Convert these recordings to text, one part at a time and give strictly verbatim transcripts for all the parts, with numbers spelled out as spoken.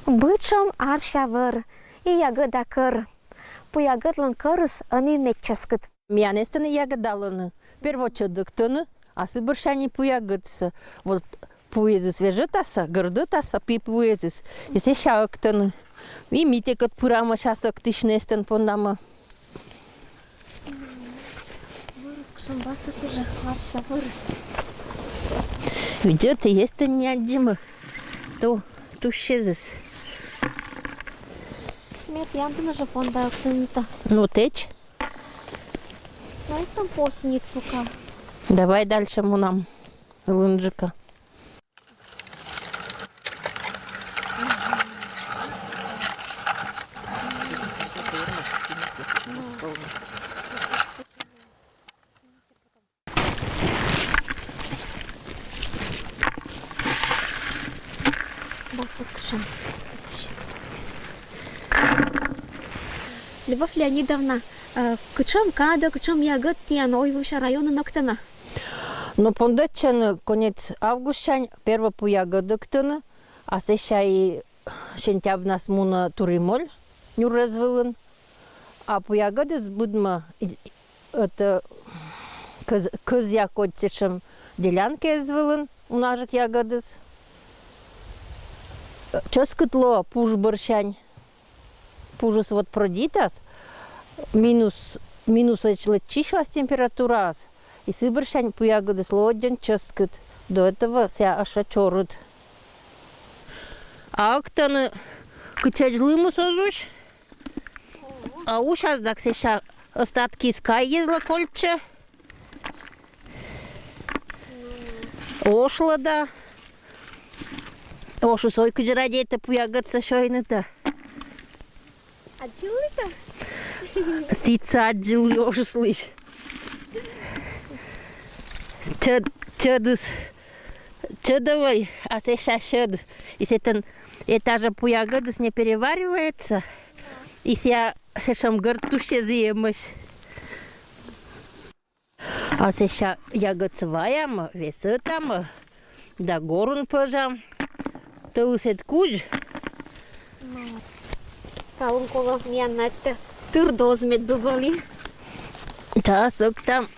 Быдшӧм арся вӧр и ягӧда кӧр. Пуягӧдлӧн кӧрыс ӧні медчӧскыд. Миян эстӧн ягӧдалӧны, перво чӧдӧктӧны, а сы бӧрсянь пуягӧдсӧ. Вот пуэзыс вежӧтасӧ, гӧрдӧтасӧ пи пуэзыс, и сэсся ӧктӧны. И ми тэкӧд пырамӧ, час ӧктысьны, эстӧн пондамӧ. Вӧрыс кутшӧм басӧк уже, арся вӧрыс. Видзӧд, эстӧн не аддзимӧ. То тусьӧзыс. Мед янтын уже понда ӧктыны. Ну, тэч. Но эстӧн посыньыд пока. Давай дальше мунам. Лунджыка. Басӧк кутшӧм. Любовь Леонидовна, э, кутшӧм кадӧ, кутшӧм ягӧд тіян Ойвывса районын ӧктана? Но пондӧдчӧны конец августсянь, перво пуягӧд ӧктӧны, а сэсся и сентябрнас мунӧ туримоль нюр эз вылын. А пуягӧдыс быдмӧ, и, это, кӧз-, кӧзъя кодь сэтшӧм делянка эз вылын, унажык ягӧдыс. Чӧскыд лоӧ пуж бӧрсянь. Пужыс вот прӧйдитас, минус, минусӧдз лэччысьлас температураыс, и сы бӧрсянь пуягӧдыс лоӧ ӧддьӧн чӧскыд, до этого сія ӧшӧ чорыд. А ӧктӧны, кытчӧдз лымыс оз усь, а усяс дак сэсся остаткиыс кайӧ, эз ло кольччӧ. Ошлӧ да. Ошыс ой кыдз радейтӧ пуягӧдсӧ сёйны-то. Аддзыллы-то? Сідзсӧ аддзыллы ошыслысь. Чӧд-, чӧдыс. Чӧдӧвӧй, а сэсся сьӧд. И сэтӧн этажӧ пуягӧдыс не переваривается. И сія сэтшӧм гӧрд тусьӧ эмӧсь. А сэсся ягӧдсӧ ваямӧ, весӧтамӧ да горун пӧжам. Тӧлыс ӧд кузь. Талун колӧ миян на тыр да оз медбывӧлі. Та сӧг там.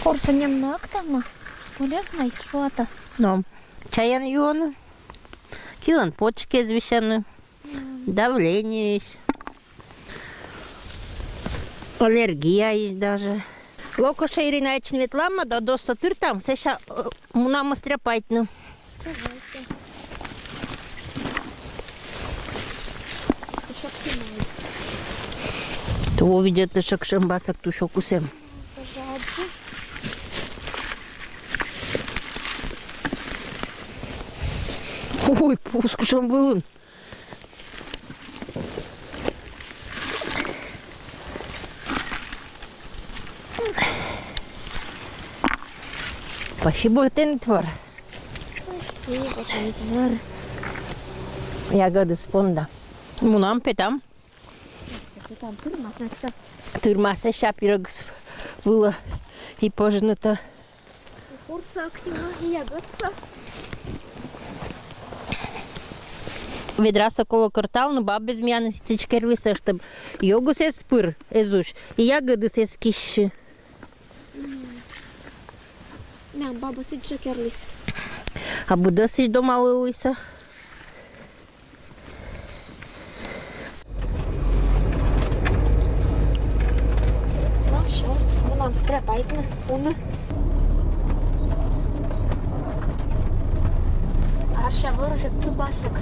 Корсӧ нин нӧ ӧктамӧ. Полезнӧй, шуа-тӧ. Но чайӧн юӧны. Киӧн почкаыс висьӧны. Давлениеысь. Аллергияысь даже. Локоша Иринаӧдзын ветламӧ да дозтӧ тыртам, сэсся, э, мунамӧ стряпайтны. Давайте. Ещё кто-нибудь. Тӧ видзӧд, тшӧкыд басӧк тусьӧ кусӧм. Тоже аддзи. Ой, пуыс кутшӧм вылын. Спасибо, тэн твар. Спасибо, тэн твар. Ягӧдыс понда. Мунам, петам. Петам, тырмас на. Тырмас, сэсся пирӧгыс вылӧ и пӧжны-тӧ. Курсак тіма, ягӧдсӧ. Ведрасӧ колӧ кӧрталны, бабыс миянӧс сідз керліс, чтоб ёгыс эз пыр, эз усь, и ягӧдыс эз киссьы. Миян бабыс сідз жӧ керліс. А быдӧс сідз домалылісӧ. Ну, всё, мунам стряпайтны, уны. Арся вӧрыс ӧд кыв басӧк.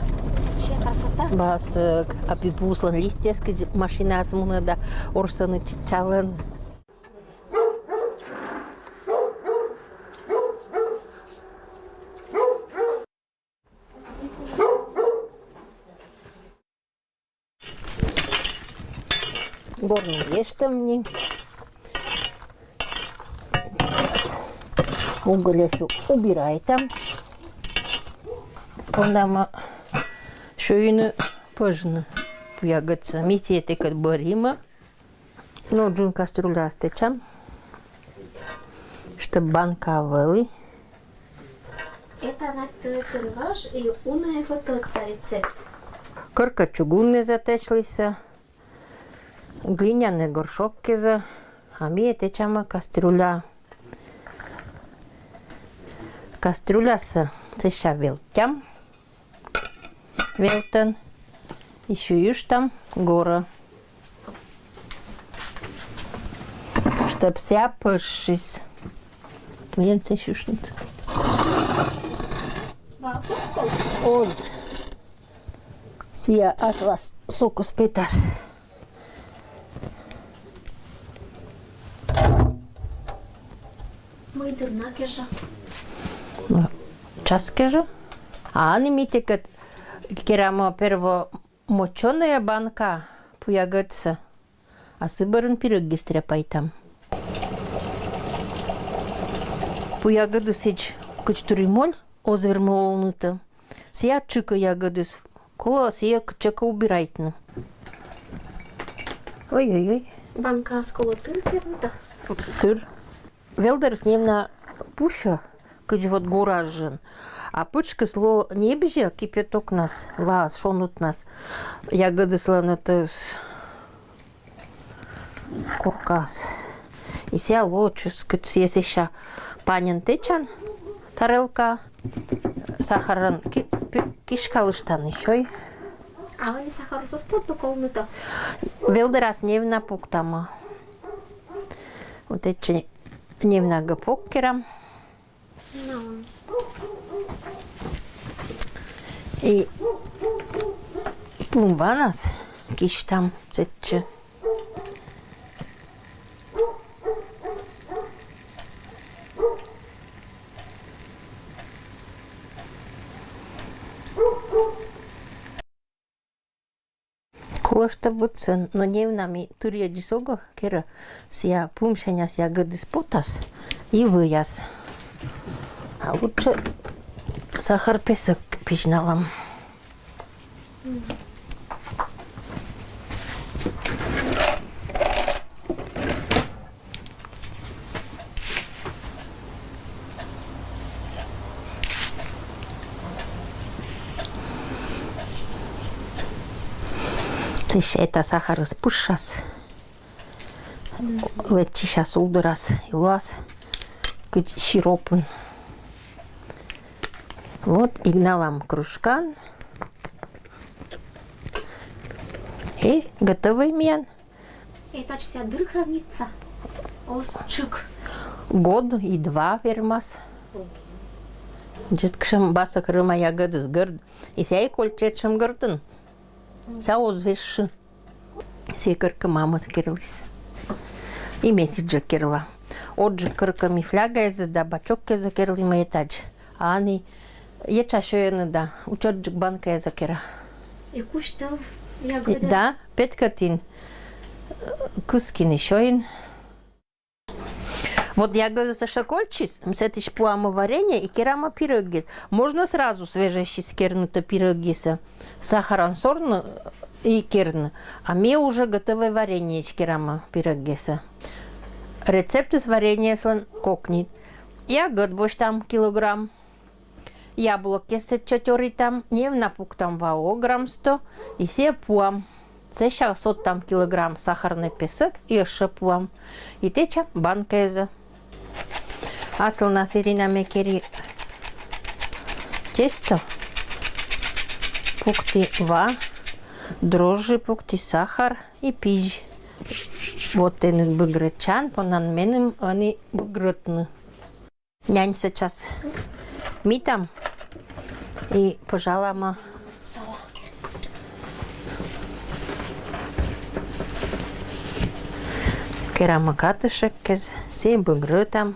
Вообще красота. Басӧк. А пи пуыслӧн листьяс кыдз машинаыс мунӧ да орсӧны, читчалӧны. Горнӧ ештӧм ни. Угольяс убирайтам. Пондам сюйны, пӧжны пу ягӧдсӧ. Ми сійӧ тэкӧд бӧрйим. Но, джын кастрюляас тэчам, чтоб банка вӧлі. Это на тӧдчӧн важ и унаыслы тӧдса рецепт. Коркӧ чугуннас тэчлісны, глинянӧй горшоккез, а ми тэчам кастрюля. Кастрюлясӧ сэсся велтям. Велтӧн. И сюйыштам горӧ. Чтоб сійӧ пӧжсис. Мыйӧн сійӧ сюйыштны? Оз. Сійӧ аслас сокыс петас. Мый дыр на кежӧ? Ну, час кежӧ. А ӧні ми тэкӧд керам перво мочёнӧй банка пу ягӧдсӧ, а сы бӧрын пирӧгыс ряпайтам. Пу ягӧдыс сідз кыдз турий моль, оз вермы олнытӧ. Сійӧ тшыкӧ ягӧдыс, колӧ сійӧ кытчӧкӧ убирайтны. Ой-ой-ой. Банкаас колӧ тыр кернытӧ? Тыр. Велдӧрыс невна пусьӧ, кыдз вот гораджын. А пытшкыс лоӧ небзьӧ кипятокнас, ваас, шонутнас. Ягӧдыслӧн ӧтыс коркаас. И сійӧ лоӧ чӧскыд, сійӧс сэсся паньӧн тэчан тарелкаӧ, сахарӧн ки-, пи-, киськалыштан и сёй. А ӧні сахарыс оз поты колнытӧ? Велдӧрас невна пуктам. Вот эчи невнагӧ пок керам. Ну. И пум ванас кисьтам сэтчӧ. Колӧ, чтоб быдсӧн, но невна ми тырйӧдзыс ог керӧ, сійӧ пумсяньыс ягӧдыс потас и выяс. А лучше сахар, песок пизьналам. Сэсся эта сахарыс пышас, лэччысяс улдырас и луас кыдз сиропын. Вот, игналам кружкаӧн. И готовӧй миян. Это ж вся дыр хранится? Оз тшыг? Год и два вермас. Дзескыдз баса кырӧма ягӧдыс гӧрд. И сійӧ и кольччӧ сэтшӧм гӧрдын. Сійӧ оз вежсы. Сійӧ коркӧ мамӧ керліс. И ме сідзжӧ керла. Отжык коркӧ ми флягаэз да бачоккез керлім этадз. А ӧні этша сёйӧны да, учӧрджык банкаэз кера. И кузь тӧв ягӧда? Да, петкӧдтін, кыскін и сёйін. Вот ягӧдыс ещӧ кольччис, сэтысь пуам варенье и керам пирӧгъяс. Можно сразу свежӧйсьыс кернытӧ пирӧгъясӧ. Сахарӧн сорны и керны. А ме уже готовӧй вареньеысь керам пирӧгъясӧ. Рецептыс вареньеыслӧн кокни. Ягӧд босьтам килограмм. Яблокъяс сэтчӧ тёритам, невна пуктам ваӧ грамм сто, и сійӧ пуам. Сэсся содтам килограмм сахарнӧй песок и ещӧ пуам. И тэчам банкаэз. Асылнас Ирина ме кери тесто. Пукті ва, дрожжи пукті, сахар и пизь. Вот тэныд быгрӧдчан, понан меным ӧні быгрӧдны. Нянь сейчас митам и пӧжалам. Керам катышӧккез, сійӧ быгрӧдам.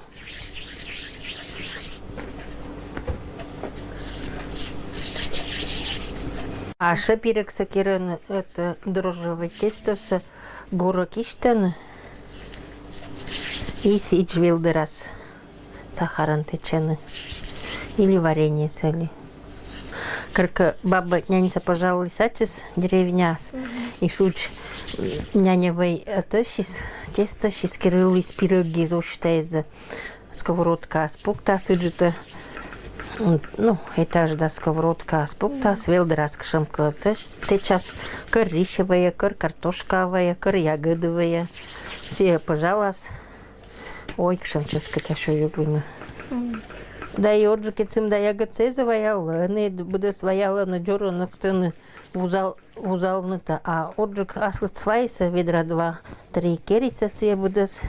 А ещӧ пирӧгсӧ керӧны это дрожжевӧй тестосӧ, горӧ кисьтӧны и сідз велдӧрас сахарӧн тэчӧны. Или вареньесӧ ли. Только баба няньса пожалуйста ачыс деревняас. И шуч, м, няня вӧй, э, тӧсис, тесто тӧсис, керыліс пирӧггиз, ошта эз. Сковородкаас пуктас ыджыд, м, ну, этаж да сковородкаас пуктас, велдӧрас кӧ шӧмкӧ тӧч-, тэчас, кӧр рисьӧ вӧйӧ, кӧр картошкаӧ вӧйӧ, кӧр ягӧдӧ вӧйӧ. Сійӧ пожалас. Ой, кӧ шӧм чӧскыд ачыс югыны. Да и отжыкӧ сымда ягӧдсӧ эз ваялӧ, ӧні быдӧс ваялӧны, дзорӧны, кӧть ӧні вузал-, вузалны да, а отжык аслыс вайисӧ ведра два-три, керисӧ сійӧ быдӧс.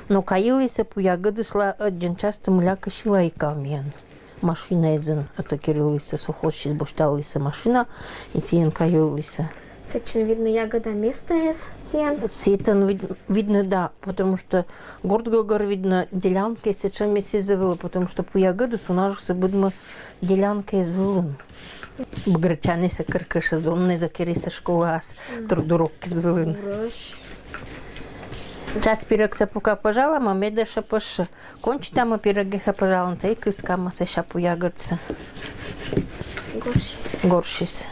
Но кайылісӧ пу ягӧдысла ӧддьӧн частӧ, мыйлакӧ сьылайкаӧ миян. Машина эз ӧні, а то керылісӧ, совхозысь босьталісӧ машина, и сійӧн кайылісӧ. Сэтчӧ, видно, ягода место эз тіян. Сэтӧн вид-, видно, да, потому что горт гӧгӧр, видно, делянкаыс сэтшӧмыс эз вӧвлы, потому что пу ягӧдыс унажыксӧ быдмӧ делянкаыс вылын. Бугыртчаныс кӧркӧ, сезоннӧй, керисӧ школаас, труд урокыс вылын. Час пирӧгсӧ пока пожалам, а медым ещӧ пӧжсьӧ. Кончитам пирӧгсӧ пожалан, тай кыскам сэсся пу ягӧдсӧ. Горшыс. Горшыс.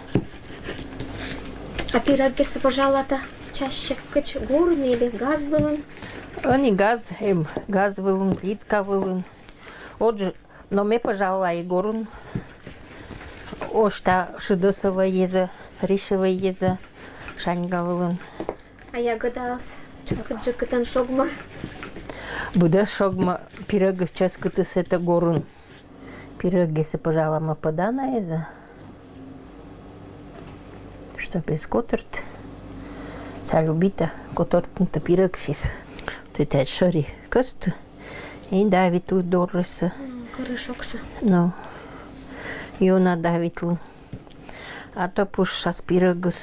А пирӧгсӧ пожалата чаще кыдз, горын или газ вылын? Ӧні газ, эм, газ вылын, плитка вылын. Отже, но ме пожалала и горын. Ошта шыдӧсӧ вӧйӧ, рисьӧ вӧйӧ, шаньга вылын. А ягодаыс чӧскыдджык кытӧн шогмӧ? Быдӧс шогмӧ, пирӧгыс чӧскыдыс это горын. Пирӧгсӧ пожалам пӧ да на эз. Чтоб эз котӧрт. Ся любита котӧртны пирӧгсьыс. Тэ тадз шӧри кӧсті. И давитлы дорӧсӧ. М, корешоксӧ. Но. Ёна давитлы. А то пышсас пирӧгыс,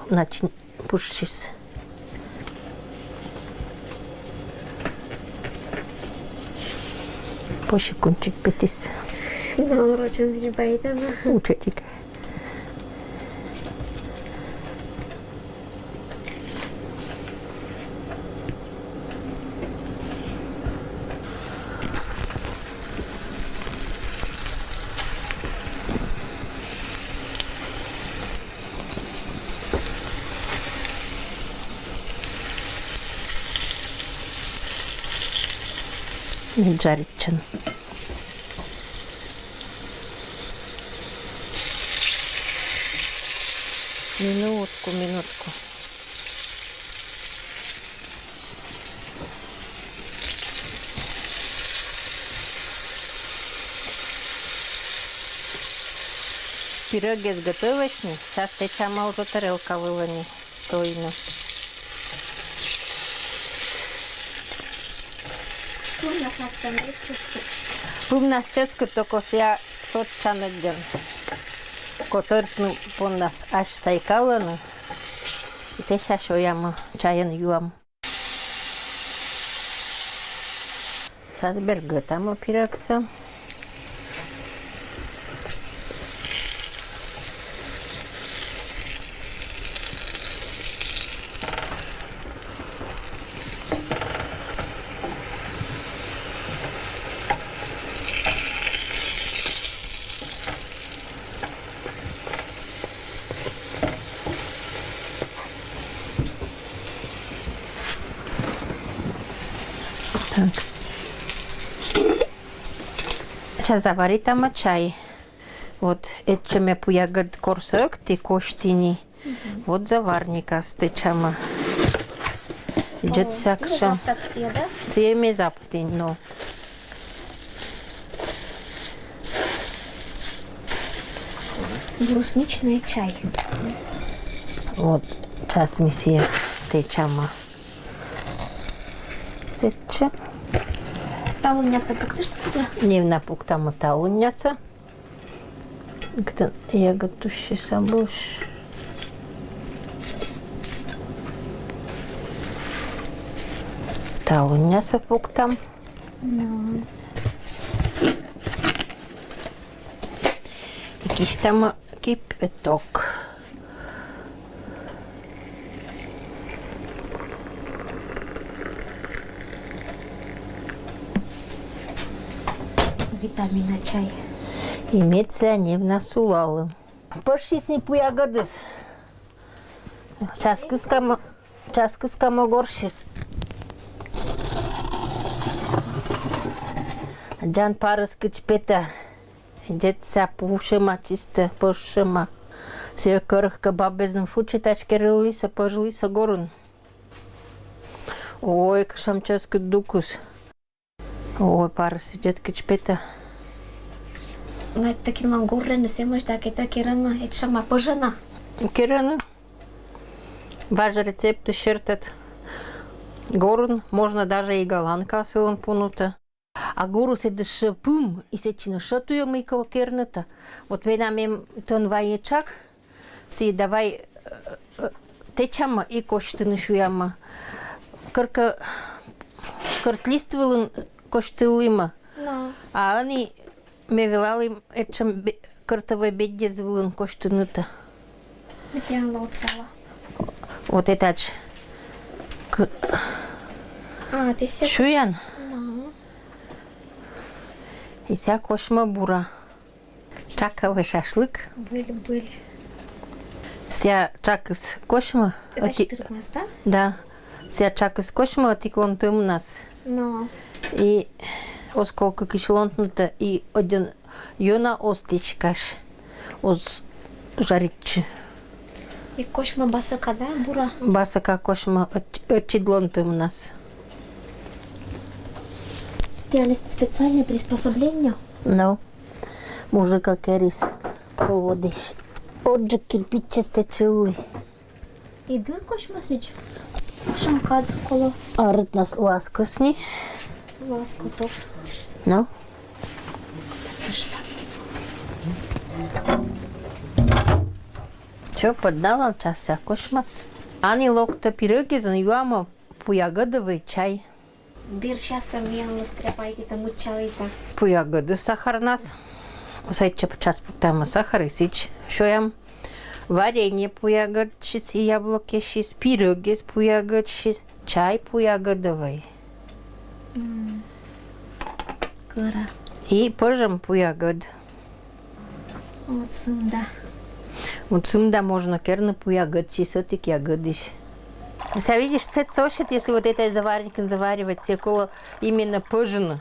начин пышсис. Пӧшти кончик петіс. Но, рочӧн зэв байтана. Учетик. Жаритчӧн. Минутку, минутку. Пирӧгыс готовӧсь ни, сейчас тэчам уже тарелка вылӧ ни. Тойны. Пывнас чӧскыд. Пывнас чӧскыд, только сійӧ сотчанныд ден. Котӧртны поннас ас сайкалӧны. Сэсся сёям, чайӧн юам. Сейчас бергӧдам пирӧгсӧ. Так. Сейчас заваритам чай. Вот этчӧ ме пу ягӧд корсӧ ӧкті, кості ни. Вот заварникас тэчам. Джетсакша. Сійӧ ме заптін, но. Брусничный чай. Вот, сейчас ми сійӧ тэчам. Сэтчӧ. Талуньясӧ пуктышта? Невна пуктам талуньясӧ. Кытӧн ягӧд тусьсис, абу. Талуньясӧ пуктам. Ну. И кисьтам кипяток. Витамина чай. И мед сійӧ невна сулалӧ. Пӧжсис ни пуягӧдыс. Час кыска мо-, час кыска мо горсис. Аддзан, парыс кыдз петӧ. Дзейтӧ, пушӧма чистӧ, пӧжсьӧма. Сійӧ, коркӧ баб эз ным шучитчы, керлісны, пӧжлісны горын. Ой, кутшӧм чӧскыд дукыс. Ой, парыс, дзейтӧ, кыдз петӧ. Но этӧ кинлӧн горӧны, сійӧ мыйысь да кӧть керӧны, этшӧма, пӧжӧны. Керӧны. Важ рецептысь серти. Горын можно даже и голландка сылӧн пунны. А горыс эд ещӧ пым, и сэтчӧ нӧ ещӧ туйӧ мыйкӧ кернытӧ. Вот менам эм тӧн вай этшак, сійӧ давай, э, э, тэчам и косьтыны сюям. Коркӧ, кӧрт лист вылын косьтылім. Но. А ӧні ме велалі этшӧм бе-, кӧртӧвӧй беддьӧ вылын косьтыны. Мый тіянлы отсала? Вот этадз. К-, А, тэ сійӧ... Сюян. Но. И сійӧ косьмӧ бура. Тшаковӧй шашлык. Выль, выль. Сійӧ тшакыс косьмӧ. Это ӧти-, тырмас, да? Да. Сійӧ тшакыс косьмӧ ӧтик лонтӧмнас. Но. И оз ков кыкысь лонтнытӧ, и ӧдйӧн ёна оз тэчкась. Оз жаритчы. И косьмӧ басӧка, да, бура? Басӧка косьмӧ ӧт-, ӧтчыд лонтӧмнас. Тіянлысь специальнӧй приспособление? Но. Мужик керис проводысь. Отджык кирпичсӧ тэчылі. И дыр косьмӧ сідз? Кутшӧм кадык колӧ? А рытнас лоас кӧсйыны. Лоас кӧ тор. Но. Чё, пӧдналам, час сійӧ косьмас. А ӧні локтӧ пирӧгез, но юам пуягӧдӧвӧй чай. Бердсясӧ миянлы стряпайтіта, мыччаліта. Пуягӧдыс сахарнас. Сэтчӧ час пуктам сахар и сідз сёям. Варенье пуягӧдсьыс и яблокӧсьыс, пирӧгыс пуягӧдсьыс, чай пуягӧдӧвӧй. М. Кӧра. И пӧжӧм пуягӧд. Вот сымда. Вот сымда можно керны пуягӧдсьыс, ӧтик ягӧдысь. Сійӧ, видишь, цвет сочит, если вот этой заварникын заваривать, сійӧ колӧ именно пӧжны.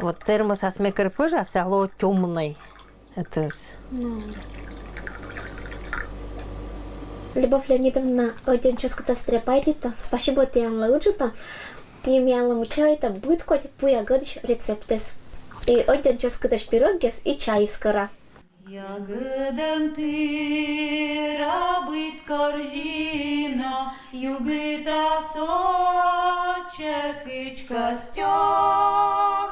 Вот термосас ме кӧр пӧжа, сійӧ лоӧ тёмнӧй. Этас. Ну. Любовь Леонидовна, ӧдйӧн чӧскыдӧн стряпайтіта. Спасибо тіянлы, ыджыта. Ті миянлы мыччаліта быд кодь пуягӧдысь рецептсӧ. И ӧдйӧн чӧскыдӧсь пирӧгыс и чайыс кӧра. Ягӧдӧн тыра быд корзина, югыта сотчӧ кыдз костёр.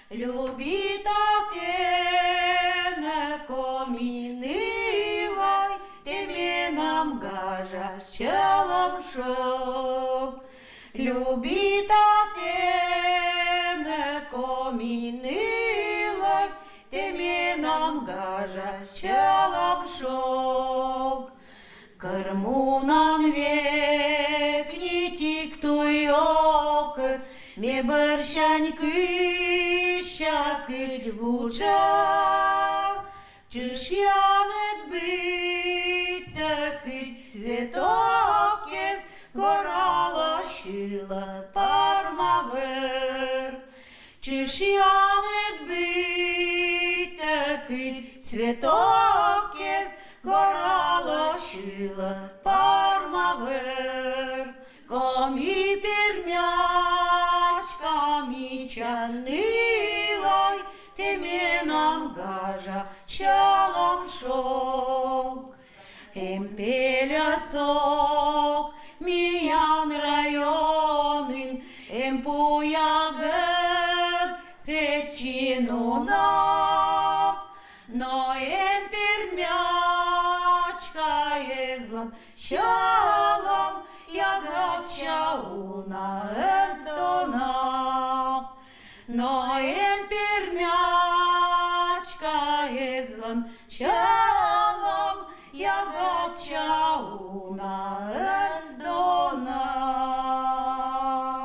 Любита тэнӧ, коми нылӧй, тэ менам гажа чӧлӧм шог. Любита тэнӧ, коми нылӧй, тэ менам гажа чӧлӧм шог. Кӧр мунан век ни тик туй окота, ме бӧрсянь кысся кыдз буджӧр. Чышъяныд быдтӧ кыдз цветокъяс, коралӧ сьылӧ парма вӧр. Чышъяныд быдтӧ кыдз цветокъяс, коралӧ сьылӧ парма вӧр. Коми пермячка, мича нылӧй, тэ менам гажа чӧлӧм шог. Эм пельӧс ог миян районын, эм пуягӧд сэтчӧ уна.